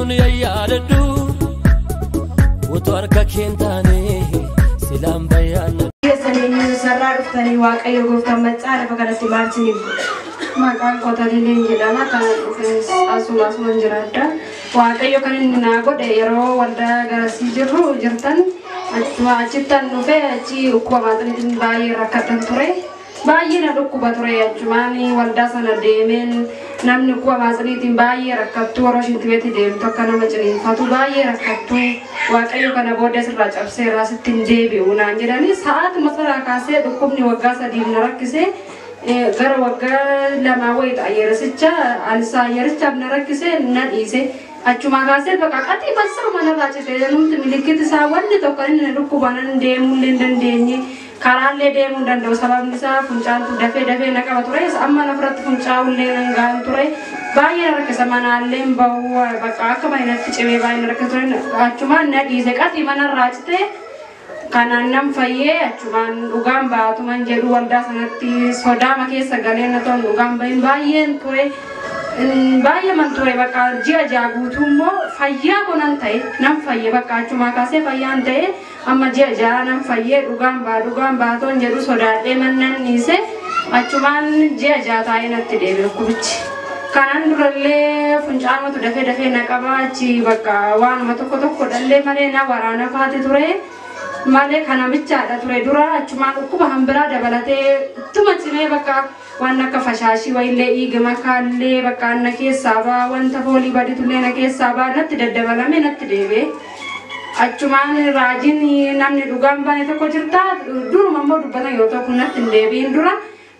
Utuun yaadadhu utuu harka kee hin taane silaan bayyaanna. Keessanii sarara dhuftanii Waaqayyo gooftaan maccaa lafa kanatti maal isiniif godhe? Maqaan koo Taliileen jedhama. Kan dhufes asuma asuman jiraadha. Waaqayyo kan inni naa godhe yeroo waldaa garasii jirru jirtan achuma achittan dhufe achi dhukkuba maaxiniitiin baay'ee rakkatan ture. Baay'ee na dhukkuba ture achumaan waldaa sana deemeen namni dhukkuba maaxiniitiin baay'ee rakkattu yeroo shintibeetti deemtu akka nama ciniinfatu baay'ee rakkattu Waaqayyo kana booda sirraa cabseeraa sitti hin deebi'u naan jedhanii sa'aatuma sana kaasee dhukkubni waggaa sadiif na rakkise. Gara waggaa 2 wayii ta'a yerisicha ansa yerichaaf na rakkise na dhiise achuma kaasee bakka qaxii basiruma narraa cite numti milikkiti isaa wanni tokko inni na dhukkuba nan deemuu illee hin dandeenye karaallee deemuu hin danda'u sababni isaa fincaantu dafee dafee na qaba ture amma lafarratti fincaa'ullee nan ga'an ture baay'ee na rakkisa manaallee hin bahu bakka akka baay'inatti cimee baay'ee na rakkisa ture achumaan na dhiise qaxii manarraa cite. Kanaan nan fayyee achumaan dhugaan baatuman jedhu waldaa sanatti sodaama keessa galee na ta'uun dhugaan bahin baay'een ture. Baay'ee man ture bakka ji'a 6 guutuu immoo fayyaa koo nan ta'e nan fayye bakka achumaa kaasee fayyaan ta'e amma ji'a 6 nan fayyee dhugaan baa dhugaan baatoon jedhu sodaadhee man nan dhiise achumaan ji'a 6 taa'ee natti deebi'e dhukkubichi. Kanaan durallee fincaanumatu dafee dafee na qaba achi bakka waanuma tokko tokko dhallee malee na waraana faati ture. Malee kana bichaadha ture dura achumaan dhukkuba hambiraa dabalatee ittuma cimee bakka waan akka fashaashii wayiillee dhiiga makaallee bakka na keessaa ba'a wanta foolii baditullee na keessaa ba'a natti daddabalame natti deebi'e. Achumaan raajiin namni dhugaan baane tokko jirta duruma immoo dubbatan yoo ta'u natti hin deebi'in dura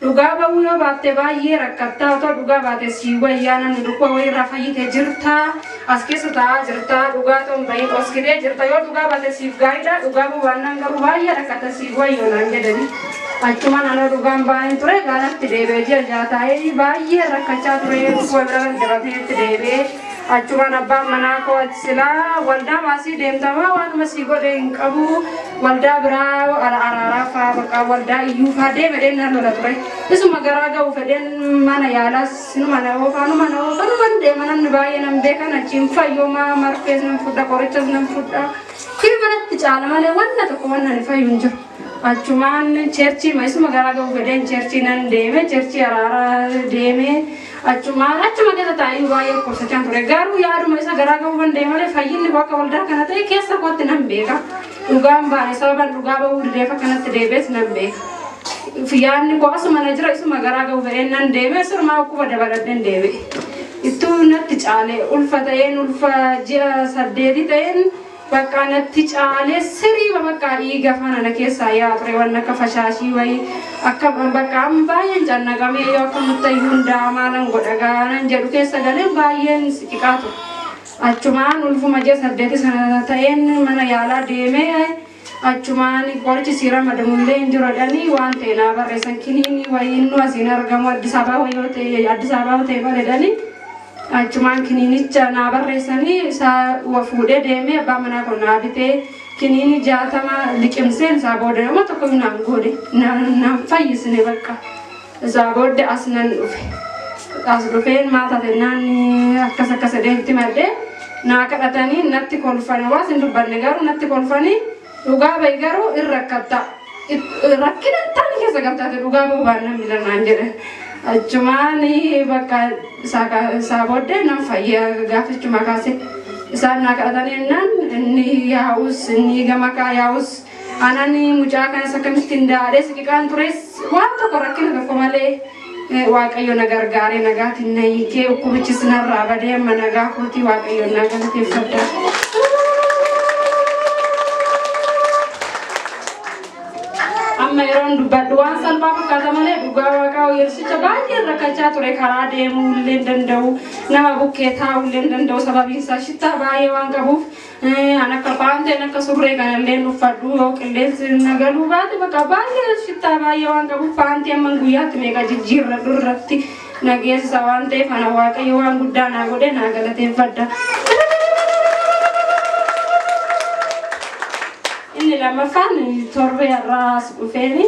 dhugaa ba'uu yoo baatte baay'ee rakkattaa otoo dhugaa baate sii wayyaa namni dhukkuba wayiirraa fayyite jirta as keessa taa'aa jirta dhugaa ta'uun bahin oskitee jirta yoo dhugaa baate siif gaariidha dhugaa ba'uu baannaan garuu baay'ee rakkatta siif wayyoo naan jedhani. Achumaan ana dhugaan baay'een ture gaanatti deebi'ee ji'a 6 taa'ee baay'ee rakkachaa ture dhukkuba bira dabalatee itti deebi'ee achumaan abbaan manaa koo achi silaa waldaa maasii deemtamaa waanuma sii godhe hin qabu waldaa biraa araaraa faa bakka waldaa iyyuu faa deeme dheen na lola ture. Isuma garaa ga'u fedheen mana yaalaas numa na oofaa numa na oofaa numa deema namni baay'ee nan beekan achiin fayyoomaa marfees nan fudha qorichas nan fudha. Kiri manatti caala malee wanna tokko wanna ani fayyu hin jiru. Achumaan cheerchii isuma garaa ga'u fedheen cheerchii nan deeme cheerchii araaraa deeme achumaan achuma keessa taa'ee baay'ee dhukkubsachaa ture garuu yaaduma isa garaa ga'uu kan deeme malee fayyinni bakka waldaa kana ta'e keessa kootti nan beeka dhugaan baane sababan dhugaa ba'uu dideef akkanatti deebi'es nan beeka. Yaadni koo asuma na jira isuma garaa ga'u fedheen nan deeme sirumaa dhukkuba dabaladheen deebi'e. Ittuu natti caale ulfa ta'een ulfa ji'a 8 ta'een bakka natti caale siriiba bakka dhiiga faana na keessaa yaa ture waan akka fashaashii wayii akka bakka amma baay'een cannaqamee yoo akka muttayyuu hundaa maalan godha gaanan jedhu keessa galee baay'een siqiqaa ture. Achumaan ulfuma ji'a 8 sana ta'een mana yaalaa deemee achumaan qorichi sii ramadamullee hin jiru jedhanii waan ta'e naa barreessan kiniinii wayii inni asiin argamu Addis Ababa wayii yoo ta'e Addis Ababa ta'e malee jedhanii achumaan kiniinicha naa barreessanii isaa fuudhee deemee abbaa manaa kun naa bitee kiniinii 60 liqimseen isaa booda nama tokko naan goode naan fayyisne bakka isaa booda as nan dhufe. As dhufeen maal taate naan akkas akkas jedhee itti maddee naa kadhatanii natti kolfanii waas hin dubbanne garuu natti kolfanii dhugaa bahi garuu in rakkatta. Rakkina hin taane keessa galtaate dhugaa bahuu baannaan miila naan jedhan. Achumaan bakka isaa booddee nan fayya gaafachuma kaase isaan naa kadhatanii jennaan inni yaa'us inni gama kaa yaa'us anani mucaa kanas akkamittiin daadhee siqiqaan tures waan tokko rakkina tokko malee Waaqayyo na gargaaree nagaatiin na hiikee dhukkubichis narraa badee amma nagaa kootii Waaqayyo na galateeffadha. Amma yeroon dubbadhu waan salphaa fakkaata malee dhugaa waaqaa yersicha baay'ee rakkachaa ture karaa deemuu illee hin danda'u nama bukkee taa'uu illee hin danda'u sababiin isaa shittaa baay'ee waan qabuuf an akka paanteen akka surree kanallee uffadhu yoo qilleensi na galuu baate bakka baay'ee shittaa baay'ee waan qabuuf paantii amman guyyaatti meeqa jijjiirradhu irratti na geessisa waan ta'eef ana Waaqayyo waan guddaa naa godhe naa galateeffadha. Inni lammaffaan torbee irraa as dhufeeni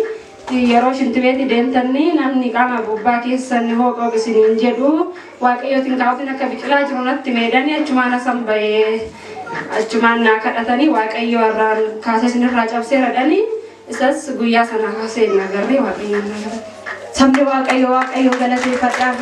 Yeroo shintibeeti deemtanii namni qaama gubbaa keessan hooqa isiniin jedhu waaqayyootiin kaa'uutiin akka biqilaa jiru natti meedhanii achumaan asan bahee achumaan naa kadhatanii waaqayyo har'aan kaasee isinirraa cabsee radhanii isas guyyaa sanaa kaasee hin agarree waaqayyoon na galate. Sabni Waaqayyo Waaqayyo galateeffadhaa.